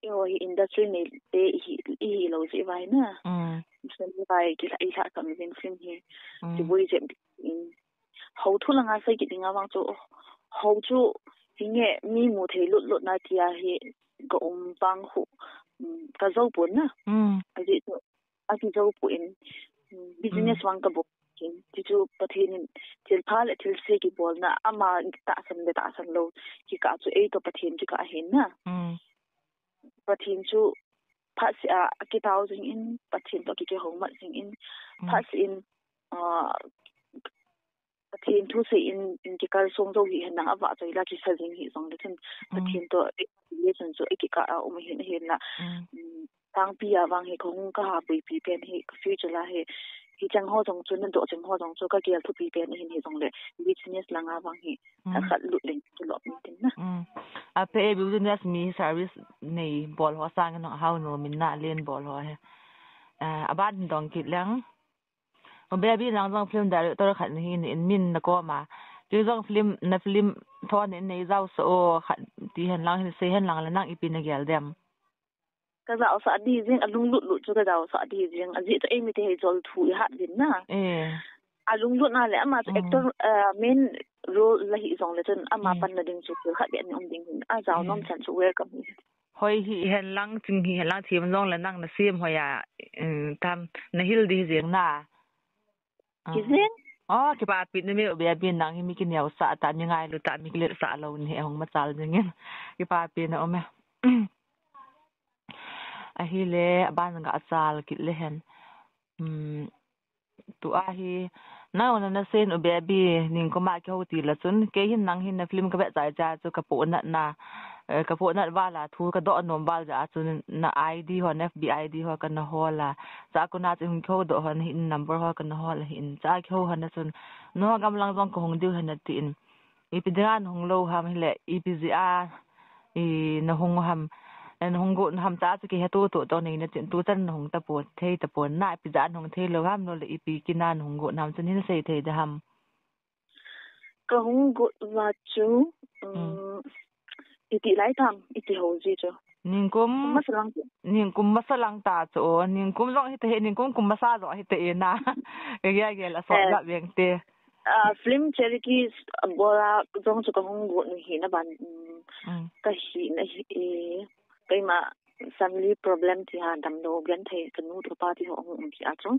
Eiho hi industry nei te hi, hi lo ji vai na. Mm. Film vai ki la, i la kam vin film hi. Mm. Ki bui jem in. Ho thu la nga sai ki ding a vang chu. Ho chu hi nge mi mu thei lut lut na tia hi ka um vang hu. Mm, ka zo pon na. Mm. A ji chu a ki zo pu in. Mm, business vang ka bok in. Ti chu Pathen in thil pha le thil se ki bol na ama tahsan le tahsan lo. Ki ka chu ei to Pathen ki ka hin na. Mm. Pathen chu phat se a, a kitao jing in, Pathen to ki kihoumat jing in, phat se in, ah, Pathen thu sei in, in kikal song jo hi hen lang a va choi la kisa jing hi jong le chun, Pathen to, eh, le chun chu, eh, kikah a um hin, hin la, mm, tangpi a vang hi kong ka ha puipi pen hi, ka future la hi, hi chang ho jong chu, na do chang ho jong chu, ka gel thupi pen hin hi jong le, business lang a vang hi, Ka khat lut leng tu lop ni tin na. Mm. A pe e business mi service nei bol ho sang nong hau no min na len bol ho he. Ah, aban dong kit leng. O baby nang jong film director khat ni hin in min na ko ma. Ti jong film na film thon in nei jao so o khat ti hen lang hin sei hen lang le nang ipi na gel dem. Ka jao sa di jing a lunglut lut chu ka jao sa di jing a ji to ei mi te hei jol thu i hat din na. Eh. A lunglut na le ama chu actor, ah, main role la hi jong le chun ama pan na ding chu khat be ni um ding hin. A jao nom chan chu welcome hi. Hoi hi hen lang ching hi hen lang thim jong le nang na sim hoi a, um, tam na hil di jing na. Kizing? Oh, kipapi na mi u baby nang hi mi kineo sa ta mi ngailu ta mi kilet sa lo ni he hong machal jing in. Kipapi na um e. Ahile, aban ga achal kit le hen. Hmm, tua hi, nang ona na sen u baby, ningkum a kihou ti la chun, kei hin nang hin na film ka vet chai cha chu ka pohnat na, eh, ka pohnat val a thu ka doh nom val ja chu na I D ho, na F B I D ho ka na hol a. Cha kona chu hung kihou doh ho na hin number ho ka na hol a hin. Cha kihou ho na chun, no gam lang jong ka hung diu hen na tin. Ipi dinga na hung lou ham hile, ipi jeh a, i na hung u ham, na hung got u ham cha chu kihe to to to nei na tin, tu chan na hung ta pon, thei ta pon na, ipi jeh a na hung thei lou ham, no le ipi kina na hung got u ham chun hin sei thei de ham. Ka hung got uva chu, um, iti lai tam, iti ho ji chu. Ningkum, kum masa lang. Ningkum masa lang ta chu, ningkum jong hita he, ningkum kum masa jong hita e na. Ka gel gel a sot la veng te. Ah, film Cherry Kiss bol a jong chu ka hung got u hi na ban, um, ka hi na hi, e, keima family problem ti ha damlou genthei ka nu toh ka pa ti ho hung um ti a chu.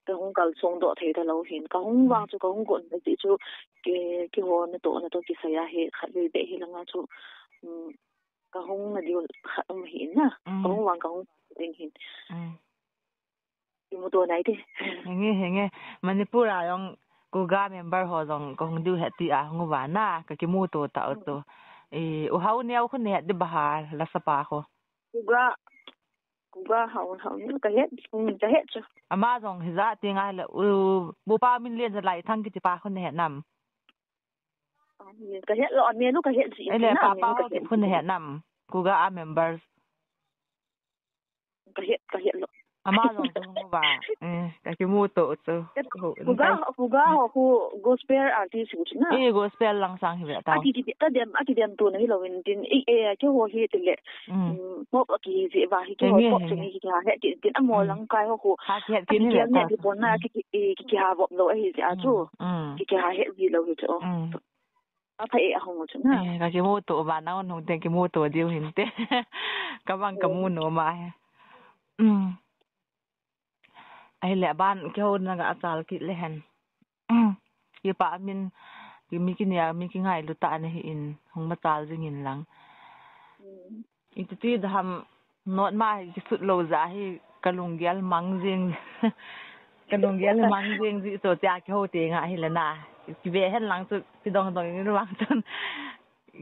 Ka hung kalsong doh thei ta lou hin. Ka hung vang chu ka hung got u ti chu ki, kihou na toh na toh kisei a hi khat vei beh hi langa chu, um, ka hung na diu khat um hi na. Ka hung vang ka hung ding hin. Kimuto nai te. Henge, henge. Manipur a jong Kuga member ho jong ka hung diu he ti a hung uva na, ka kimuto ta u chu. E, u Hao Neo khu na het di ba ha, la sapa khu. Kuga, Kuga Hao, Hao Neo ka het, um, ka het chu. Ama jong hija ti ngai le, u, bu pa min len ja lai thang kiti pa khu na het nam. Ka het lou, a min u ka het ji. Ele, pa pa ho kiti khu na het nam. Kuga a members. Ka het, ka het lou. Ama jong ka hung uva. Eh, ka kimuto u chu. Kuga, Kuga ho khu gospel artist u chu na. Eh, gospel lang sang hi ve ta. Aki, ki, ka dem, aki dem tu na hi lou in tin. Eh, eh, keiho hi ti le. Mm. Mm, pop aki ji va hi keiho pop chu ni ki ha het tin, tin amo lang kai ho khu. Ha ki het tin hi le ta. Ki pon na ki, ki, ki ha vop lou ahi ji a chu. Mm. Ki, ki ha het ji lou hi chu. Mm. Apha e ahung u chu na. Eh, ka kimuto uva, nang hung teng kimuto diu hin te. Ka bang ka mu nom a he. Um. Ahile aban kihou na ga achal kit le hen. Um. Kipa min, ki mi kinia, mi kingailu ta na hi in, hung machal jing in lang. Um. Iti ti dam, not ma hi kisut lou ja hi ka lunggel mang jing. Ka lunggel mang jing ji to tia kihou teng a hi le na. Kive hen lang chu kidong dong in vang chun.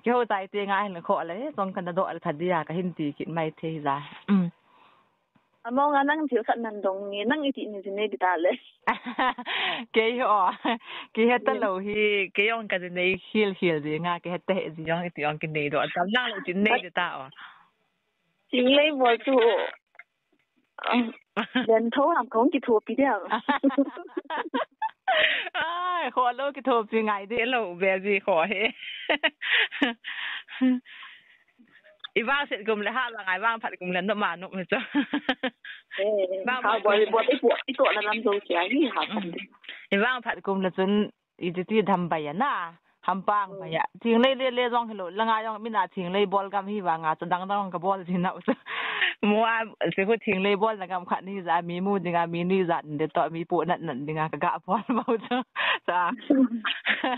Kihou tai teng a hi le kho le, tong ka na doh le tha dia ka hin ti kit mai thei ja. Um. Among a nang thil khat nan dong nge, nang iti ni ji nei di ta le. Kei ho, kihet ta lou hi, kei jong ka ji nei khil khil ji nga, kihet ta he ji jong iti jong kinei doh. Tam nang le iti nei di ta o. Thinglei bol chu. Len tho ham kong kithopi dia. Ai, kho lou kithopi ngai de lou, baby kho he. I vang set kum le ha la ngai, vang phat kum le no ma no me cho. Eh, vang ha phat bol, kum bol, i po, i to na lam jo sia hi ha kum. Mm. I vang phat kum le chun i ti ti dam bai a na. Hampang bai a. Thinglei le le jong hilou, langa jong mina thinglei bol gam hi vanga, chu dang dang ka bol ji nau chu. Mo a, chu khu thinglei bol na gam khat ni ja, mi mu dinga, mi ni ja, de to, mi pu nat nat dinga, ka ga bol mau chu. Cha.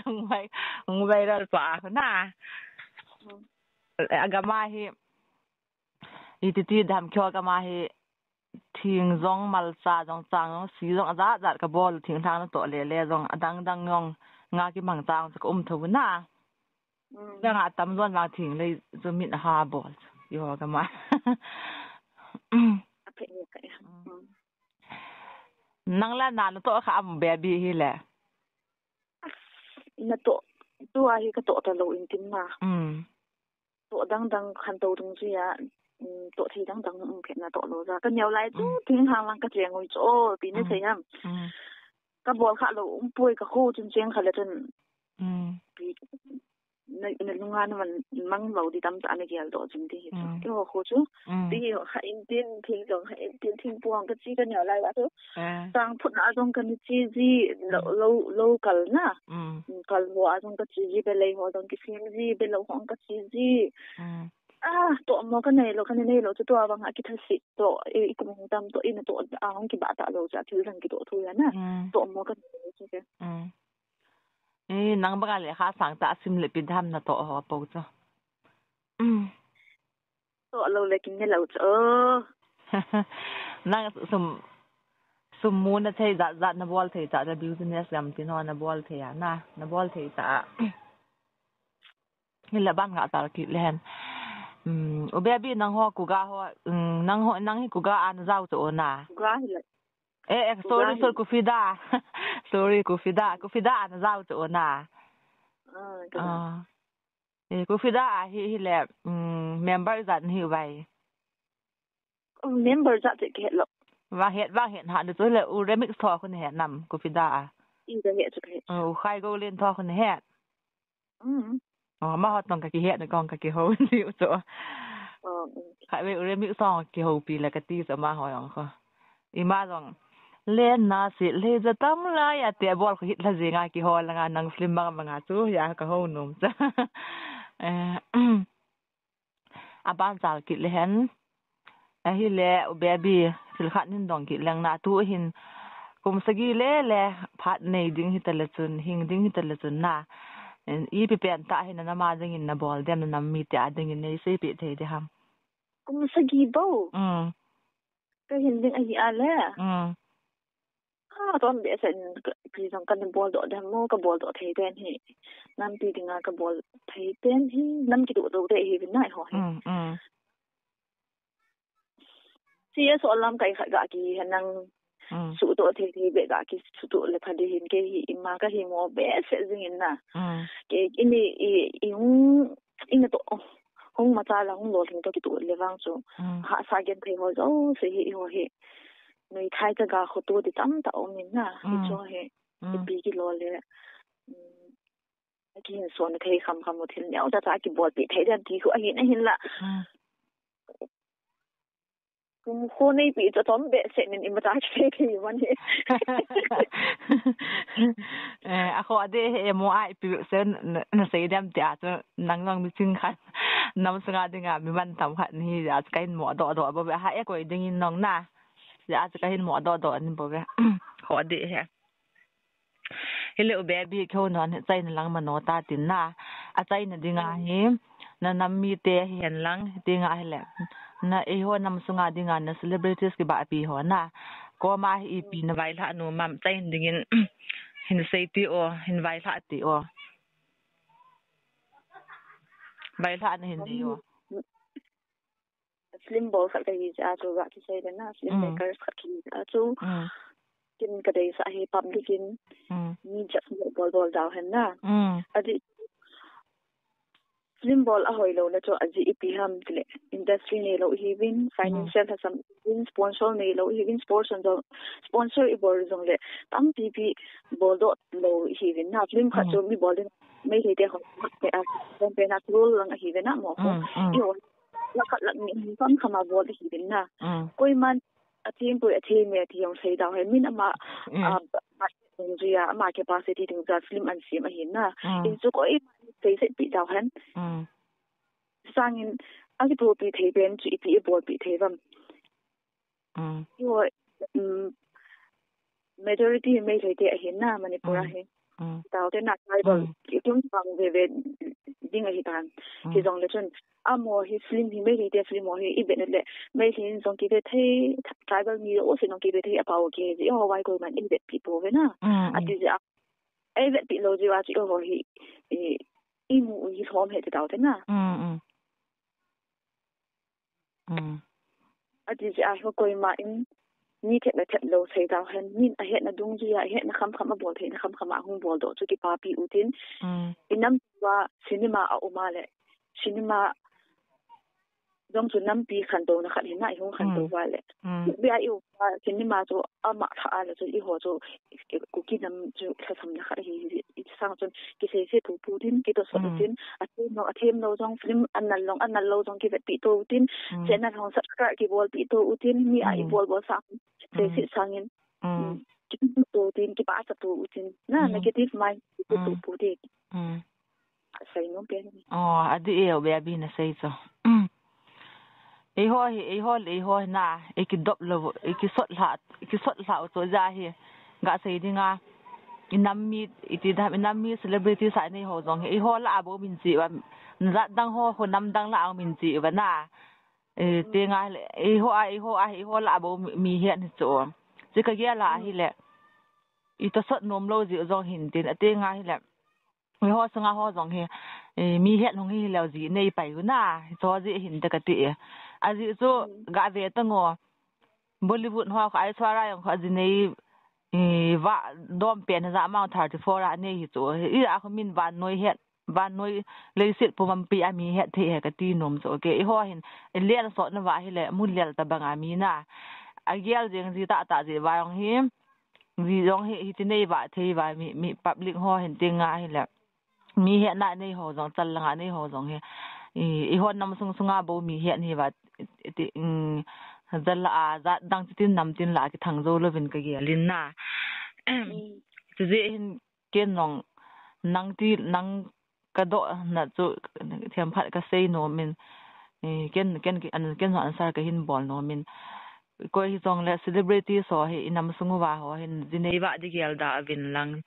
Ngai, ngai ral pa khu na. Agama hi, i ti ti dam kyo agama hi, thing jong, malcha jong, chang jong, si jong, ajat jat ka bol, thinglhang natoh le le jong, adang dang jong, nga kimang chang chu ka um tho na. Mm. Nga atam jon vang thinglei chu min ha bol, i ho ka ma. A phe ni ka ya. Mm. Mm. Nang la na natoh kha am baby hi le. Natoh, tua hi ka toh ta lou in tin na. Mm. Toh dang dang khan to tung chu ya, um, toh thei dang dang, um, phe natoh lou ja. Ka neo lai chu, mm, thinglhang lang ka cheng ui chu, o, pi na, mm, sei ham. Mm. Ka bol kha lou, um, poi ka khu chun cheng kha le chun. Mm. Pi, na, na lunga na man mang lou di tam ta na gel doh jing di hi chu. Mm. Keiho khu chu, mm, ti hi ho kha in tin, thing jong kha in tin, thing puang ka chi ka neo lai va chu. Ah. Sang phut na jong ka ni chi ji, lou, mm, lou, lou kal na. Mm. Kal ho a jong ka chi ji, belei ho jong ki sem ji, belou ho jong ka chi ji. Mm. Ah, toh mo ka nei lou, ka nei lou, chu tua vang a ki tha si toh, e, i kum hung tam toh, i na toh, a hung ki ba ta lou, cha thil jang ki toh thu ya na. Mm. Toh mo ka nei lou, chu ke. Mm. E, nang banga lekha sang ta sim le pi dam natoh ho po chu. Mm. Toh lou le kin ne lou chu. Nang sum, sum muna thei jat jat nabol thei tah, business gam tin ho nabol thei a, na, nabol thei tah. Hile ban nga tal kit le hen. Um, u baby nang ho kuga ho, um, nang ho, nang hi kuga a najao chu na. Kuga hile. Eh, eh, sorry, sorry, Kufida. Sorry, Kufida. Kufida a najao chu na. Ah, ka. Ah. Eh, Kufida a hi, hile, um, member ijat nahiu vai. Oh, member ijat chu kahet lou. Vang het, vang het ha, chu le u remix tho khu nahet nam, Kufida a. I ka het chu kahet. Oh, u Khai Go Len tho khu nahet. Mm. Oh, amaho tong kakihet na kong kakihou diu chu. Oh, mm. Khai ve u remix song kihoupi le kati chu amaho jong khu. Ima jong. Len na si le ja tam lai a te bol khu hit la jinga kihou langa nang film bang banga chu ya kahou nom chu. Eh, Aban jal kit le hen. Ahile, u baby, thil khat nin dong kit leng na tu hin kum sagi le le phat nei ding hita le chun, hing ding hita le chun na. Ipi pen tah hin na ma dingin nabol dem na nam mite a dingin nei seipeh thei ding ham. Kum sagi bou. Mm. Ka hin ding ahi a le. Mm. Ha, ton behseh in ka, ipi jong kana bol doh dem mo, ka bol doh thei ten hi. Nampi dinga ka bol thei ten hi, nam kitoh doh te hi vin nai ho hi. Mm, mm. Si a so lam kai khat ga ki ha nang Mm. suhtoh thei thei be ga ki suhtoh le pha di hin kei hi ima ka hi mo behseh jing in na. Mm. Kei ini i, i hung, ina to, hung ma cha la hung lo thing to kitoh le vang chu. Mm. Ha sa gen thei ho jo, se hi ho hi. Noi thai ta ga khu tu ti tam ta om in na. Hi Mm. chu hi. Mm. Ipi kilo le. Mm. Ki hin son thei kham kham u thil neo ta ta kibol pi thei dan ti khu ahin, ahin la. Mm. Kum khu nei pi chu tom behseh in ima ta ki thei thei man hi. Eh, a kho de he mo ai pi se na, na sei dem ti a chu nang jong mi ching khat. Nam sunga dinga mi man tam khat ni a chu ka hin mo doh doh bou ve ha e koi ding in nong na. Ya chu ka hin mo doh doh ni bou ve. Kho de he. Hile u baby kho non chaina lang mano ta tin na. A chaina dinga hi na nam mite hi hen lang dinga hile. Na eiho nam sunga dinga na celebrities kiba pi ho na. Koma hi ipi na vaihla nom am chain dingin hin sei ti o, hin vaihla ti o. Vaihla na hin nei o. Film bol khat kahi jeh a chu ga kisei le na, film Mm. makers khat kahi jeh a chu. Mm. Kin ka deisah hi public in Mm. mi judge bol bol dau hen na. Mm. Ajeh film bol ahoi lou na chu ajeh ipi ham tile industry neilou ihiuvin, Mm. financial lhasam ihiuvin, sponsor neilou ihiuvin, sponsor jong, sponsor ibol jongle tampi pi bol doh lou ihiuvin na. Film khat Mm. chu mi bol ding Meitei te ho, te a, campaign a crore lang ahi ve na mo ko. Mm, mm. Eiho, lakh khat lakh ni, kham kham a bol ahi ve na. Mm. Koiman, a thim poi, a thim e, ti jong sei dau hen, min ama, Mm. a, ba, ba, dungjuia, ama capacity dungjuia film an sem ahi na. Mm. Hin chu koi, sei sei pi dau hen. Mm. Sangin, a kitopi thei pen chu ipi ibol pi thei vam. Mm. Eiho, um, majority Meitei te ahi na Manipur Mm. a hi. Mm. Tao te na tribal, Mm. itum pang ve ve ding ahi tan. Mm. Hijongle chun, amaho hi film hi Meitei te film ho hi i vet le, Meitei in jong kivet thei, tribal mi jouse jong kivet thei a pao ke ji, eiho vai koiman i vet pi pou ve na. Mm, mm. Ati jeh a, i vet pi lou jeh a chu eiho hi, i, i mu u hi lhom he ti tao te na. Mm, mm. Mm. Ati jeh a hi koima in mi thep le thep lou sei dau hen, min ahetna dungjuia, ahetna kham kham a bol theina kham kham a hung bol doh chu kipapi u tin. Mm. I nam tua cinema a um a le, cinema jong chu nampi khantouna khat hi na i hung khantou Mm. va le. Mm. Bia i um a cinema chu ama tha a le chu eiho chu Kuki nam chu lhasamna khat ahi, hi, hi, hi sang chun kisei sei tou pu tin, kitoh sot Mm. tin, a them lou, a them lou jong film a nal long, a nal lou jong kivet pi tou tin, Mm. channel hong subscribe kibol pi tou u tin, mi a Mm. i bol bol sang, sei Mm. sei sangin, Mm. mm, kitoh tou tin, kipa cha tou u tin, na Mm. negative mind, kitoh tou Mm. pu tin. Mm. Asei nom pen. Oh, adih e, u baby na sei chu. Mm. Eiho hi, eiho le eiho hi na, i kidop lou, i kisot lha, i kisot lha u chu ja hi. Ga sei ding a, i nam mi, i ti dam, i nam mi celebrity sa nei ho jong hi. Eiho lah a bou min chi uva, na jat dang ho, ho nam dang lah a min chi uva na. Eh, tenga le, eiho a, eiho a, eiho lah a bou mi, mi het hi chu. Chu kagel a ahile. Itosot nom lou jeh jong hin tin, atenga hile. Eiho sunga ho jong hi, eh, mi het hung hi leu ji nei pai u na, hicho jeh hin te kati e. Ajeh chu gave tang o. Bollywood ho kha Aishwarya jong kha ji nei, eh, va dom pen ja amount thirty-four a nei hi chu. Ijeh a kho min vannoi het, vannoi leiset pumpi a mi het thei hi kati nom chu. Okay, eiho hin, eh, lel sot na va hile, mun lel tabang a mi na. Agel jeng ji tahtah jeh va jong hi. Ji jong hi, hiti nei va thei va mi, mi public ho hin tenga hile. Mi hetna nei ho jong, chal langa nei ho jong hi. I, eiho nam sung sunga bou mi het hi va, ti, um, jat lah a, jat dang tin nam tin lah a kithang jou louvin kagel in na. Chujeh hin ken jong nang ti, nang kadoh na chu themkhat kasei nom in, eh, ken, ken, an, ken jong answer kahin bol nom in. Koi hijongle celebrity ho hi inam sung uva ho hin ji nei va di gel da uvin lang.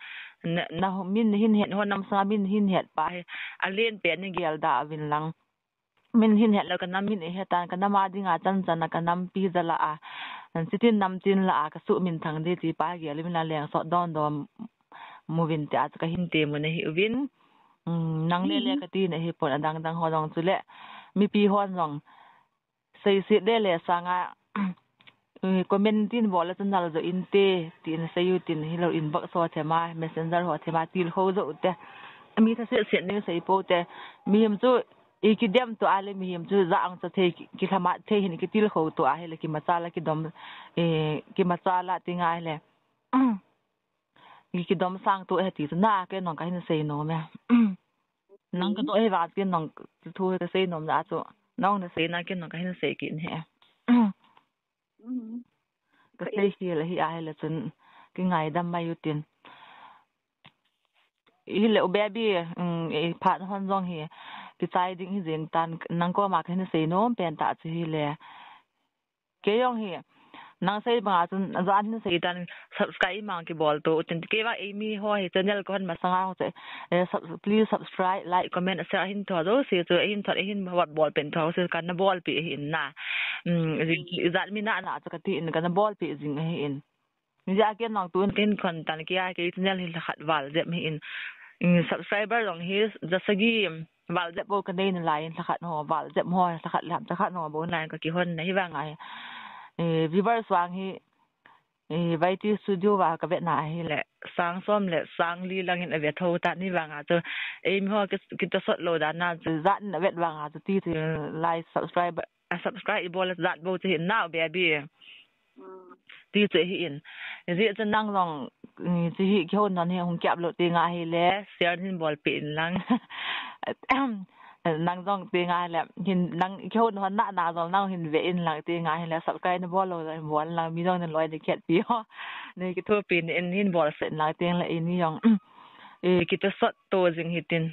Na, na min hin het, ho nam sunga min hin het pa hi alen pen in gel da uvin lang. Min hin het lou kanam min ihet tan, kanam a dinga chan chan a kanampi jat lah a. Chitin namtin lah a kasuhminthang di ti pa gel in la leng sot don don muvin tia chu kahin temna hi uvin. Um, nang le le kati na hi pon adang dang ho jong chule. Mipi hon jong. Seiset le le sanga, eh, comment tin bol a chu nal jo inte, tin sei u tin hilou inbox ho thema, messenger ho thema tilkhou jo ute. Mi thaset set nei sei pou te. Mihem chu, i kidem to ahile mihem chu ja ang cha thei, ki, kilhamat thei hin kitilkhou to ahile kimachal a kidom, eh, kimachal a ti ngai le. Ki, kidom sang to e ti chu na, ken jong kahin sei nom e. Nang kadoh hi va, ken jong thu hi kasei nom na chu. Nang nasei na, ken jong kahin sei kit e. Kasei hi la hi ahile chun kingaidam mai u tin. Hile u baby, um, i phat hon jong hi kichai ding hi jeng tan, nang koma kahin sei nom pen tah chu hile. Kei jong hi, nang sei banga chun, ajan hin sei tan, subscribe mang kibol to, tin kei vang eimi ho hi channel kahon masanga ho chu, eh, sub-, please subscribe, like, comment, share, ahin thot jouse chu, ahin thot, ahin bol pen thot jouse, kana bolpi ahin na. Um, jat mi na na chu kati in kana bolpi jing ahin. Hijeh a ken jong tun kahin khon tan kei a kei channel hi lhakhat val jep hi in. Mm, subscriber jong hi jasagi val jep bou kanei nalai in lhakhat ho, val jep ho, lhakhat lam, lhakhat ho bou nalai in kakihon na hi vang a hi. Eh, viewers vang hi, eh, Vaiti Studio va kavet na hile, sang som le sang li lang in ave tho tan hi vang a chu. Eimi ho ki, kitosot lou dan a chu, jat in avet vang a chu ti chu lai subscriber, a subscribe ibol jat bou chu hi na u baby. Ti chu hi in. Hijeh chun nang jong, mm, chu hi kihou non hi hung kiap lou ti ngai hile, share hin bolpi in lang. Nang jong ti ngai le, hin nang kihou non na, na jong nang hin ve in lang ti ngai hile, subscribe nabol lou jong bol lang, mi jong naloi nakhetpi ho. Nei kithopi in hin bol set in lang ti le ini jong. Eh, kitosot to jing hitin.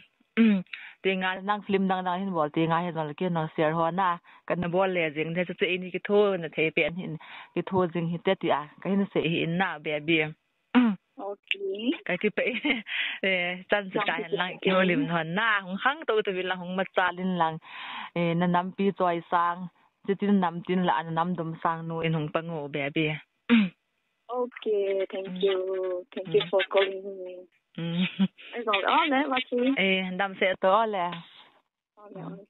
Ti ngai nang film dang dang hin bol ti ngai hi jong le ken jong share ho na. Kana bol le jing te chu chu ini kitho na thei pen hin kitho jing hite tia. Kahin sei hi in na baby. Okay. Kakipah e. Eh, chan chu ta hen lang kihoulim non na. Hung khang to to vin lang hung machal in lang. Eh, nanampi choisang. Chitin namtin lah a nanam dom sang nu in hung pang o baby. Okay, thank you. Thank you for calling me. Mm. Ai, jong le, ole, Vaiti. Eh, damsel to ole. Ole, ole.